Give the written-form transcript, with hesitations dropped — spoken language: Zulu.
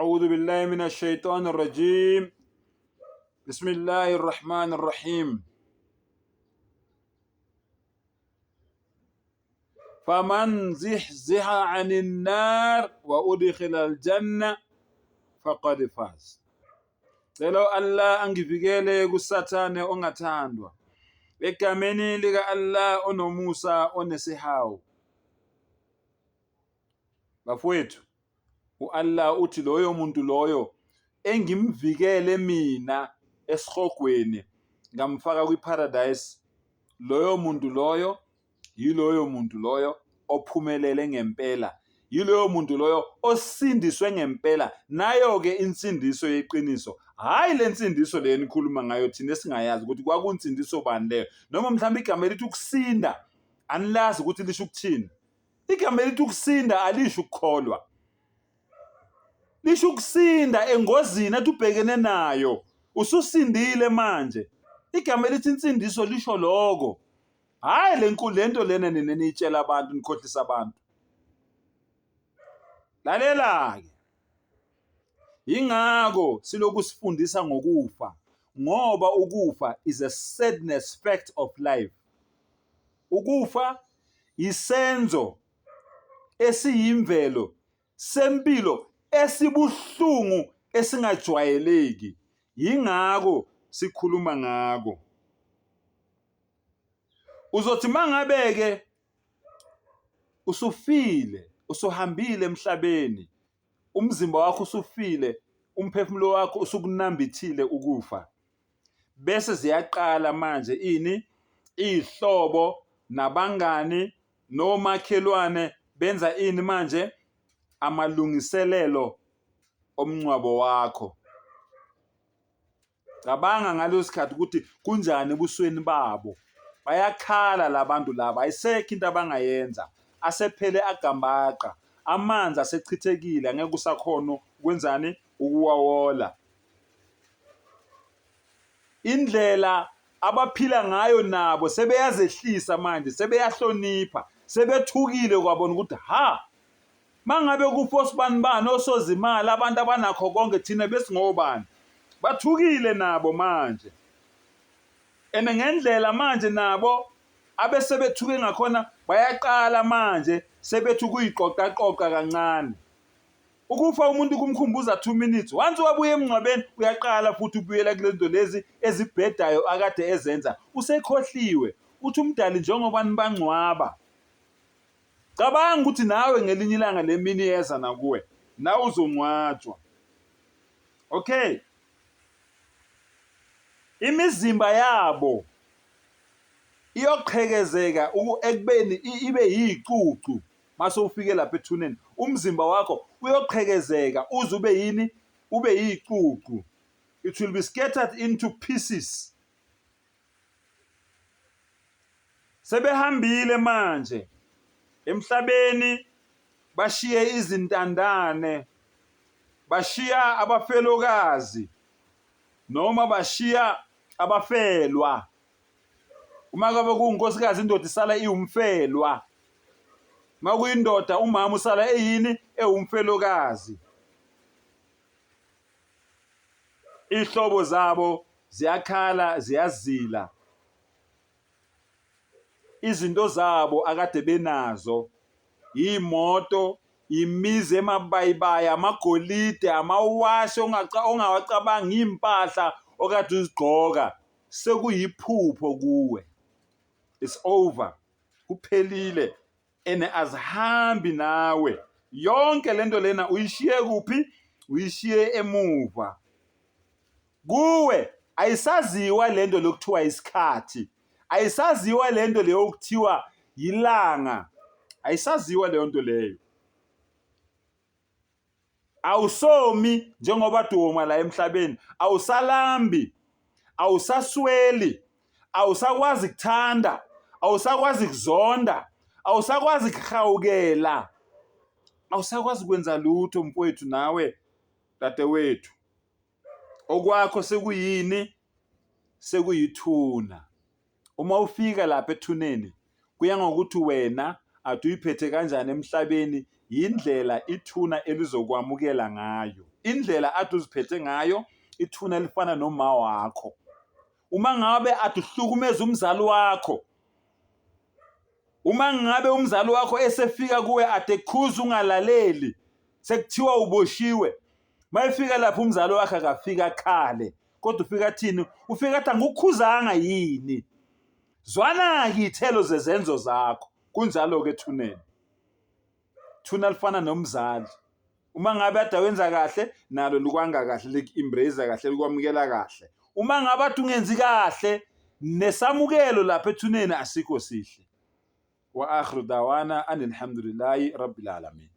أعوذ بالله من الشيطان الرجيم بسم الله الرحمن الرحيم فمن زحزح عن النار وأدخل الجنة فقد فاز Cela u-Allah angivikele kuSathane ongathandwa. Egameni lika-Allah onomusa onesihawu. Bafowethu, u-Allah uthi loyo muntu loyo engimvikele mina esihogweni ngamfaka kwi-paradise, loyo muntu loyo yiloyo muntu loyo ophumelele ngempela, yiloyo muntu loyo osindiswe ngempela. Nayo-ke insindiso yeqiniso, hhayi le nsindiso le enikhuluma ngayo thina esingayazi ukuthi kwakunsindiso bani leyo, noma mhlawumbe igama elithi ukusinda anilazi ukuthi lisho ukuthini. Igama elithi ukusinda alisho ukukholwa, lisho ukusinda engozini athi ubhekene nayo, ususindile manje. Igama elithi insindiso lisho lokho. Hhayi le nkulu lento lena nina niyitshela abantu nikhohlisa abantu. Lalela-ke. Yingakho silokhu sifundisa ngokufa ngoba ukufa is a sadness fact of life. Ukufa isenzo esiyimvelo sempilo esibuhlungu esingajwayeleki. Yingakho sikhuluma ngako. Uzothi mangabe-ke usufile, usuhambile emhlabeni, umzimba wakho usufile, umphefumulo wakho usukunambithile ukufa. Bese ziyaqala manje ini? Iy'hlobo nabangani nomakhelwane benza ini manje? Amalungiselelo omngcwabo wakho. Cabanga ngaleso sikhathi ukuthi kunjani ebusweni babo. Bayakhala la bantu laba, ayisekho into abangayenza. Asephele agambaqa, amanzi asechithekile, angeke usakhona ukwenzani? Ukuwawola. Indlela abaphila ngayo nabo sebeyazehlisa manje, sebeyahlonipha, sebethukile kwabona ukuthi ha Mangabe kufa osibanibani osozimali abantu abanakho konke thina besingobani bathukile nabo manje and ngendlela manje nabo abesebethuke ngakhona bayaqala manje sebethi ukuyiqoqaqoqa kancane ukufa umuntu kumkhumbuza 2 minutes once wabuya emngcwabeni uyaqala futhi ubuyela kule zinto lezi ezibhedayo akade ezenza usekhohliwe uthi umdali njengoba nibangcwaba Cabanga ukuthi nawe ngelinye ilanga le mini iyeza nakuwe, nawe uzongcwatshwa. Okay. Imizimba yabo iyoqhekezeka ekubeni ibe yicucu mase ufike lapha ethuneni umzimba wakho uyoqhekezeka uze ube yini ube yicucu it will be scattered into pieces Sebehambile manje emhlabeni bashiye izintandane, bashiya abafelokazi noma bashiya abafelwa. Uma ngabe kuwunkosikazi indoda isala iwumfelwa. Uma kuyindoda umama usala eyini ewumfelokazi. Iy'hlobo zabo ziyakhala ziyazila. Izinto zabo akade benazo iy'moto, imizi emabayibayi, amagolide, amawashi ongawacabangi, iy'mpahla okade uzigqoka sekuyiphupho kuwe. It's over, kuphelile and azihambi nawe. Yonke lento lena uyishiye kuphi? Uyishiye emuva. Kuwe ayisaziwa lento lokuthiwa isikhathi, ayisaziwa lento leyo okuthiwa yilanga, ayisaziwa leyo nto leyo. Awusomi njengoba duma la emhlabeni, awusalambi, awusasweli, awusakwazi kuthanda, awusakwazi kuzonda, awusakwazi kuhawukela, awusakwazi kwenza lutho mfowethu nawe dadewethu. Okwakho sekuyini? Sekuyithuna. Uma ufika lapha ethuneni kuya ngokuthi wena ade uyiphethe kanjani emhlabeni, Yindlela ithuna elizokwamukela ngayo. Indlela athi uziphethe ngayo ithuna lifana noma wakho. Uma ngabe athi uhlukumeza umzali wakho, uma ngabe umzali wakho esefika kuwe ade khuza ungalaleli, sekuthiwa uboshiwe, mayefika lapho umzali wakhe akafika akhale, kodwa ufika athini? Ufika athi angikukhuzanga yini? Zwana-ke iy'thelo zezenzo zakho. Kunjalo-ke ethuneni. Thuna lifana nomzali. Uma ngabe ade wenza kahle, nalo likwanga kahle, liku-embrace kahle, likwamukela kahle. Uma ngabe ade ungenzi kahle, nesamukelo lapha ethuneni asikho sihle. Wa akhiru dawana anilhamdulillahi rabbil alamin.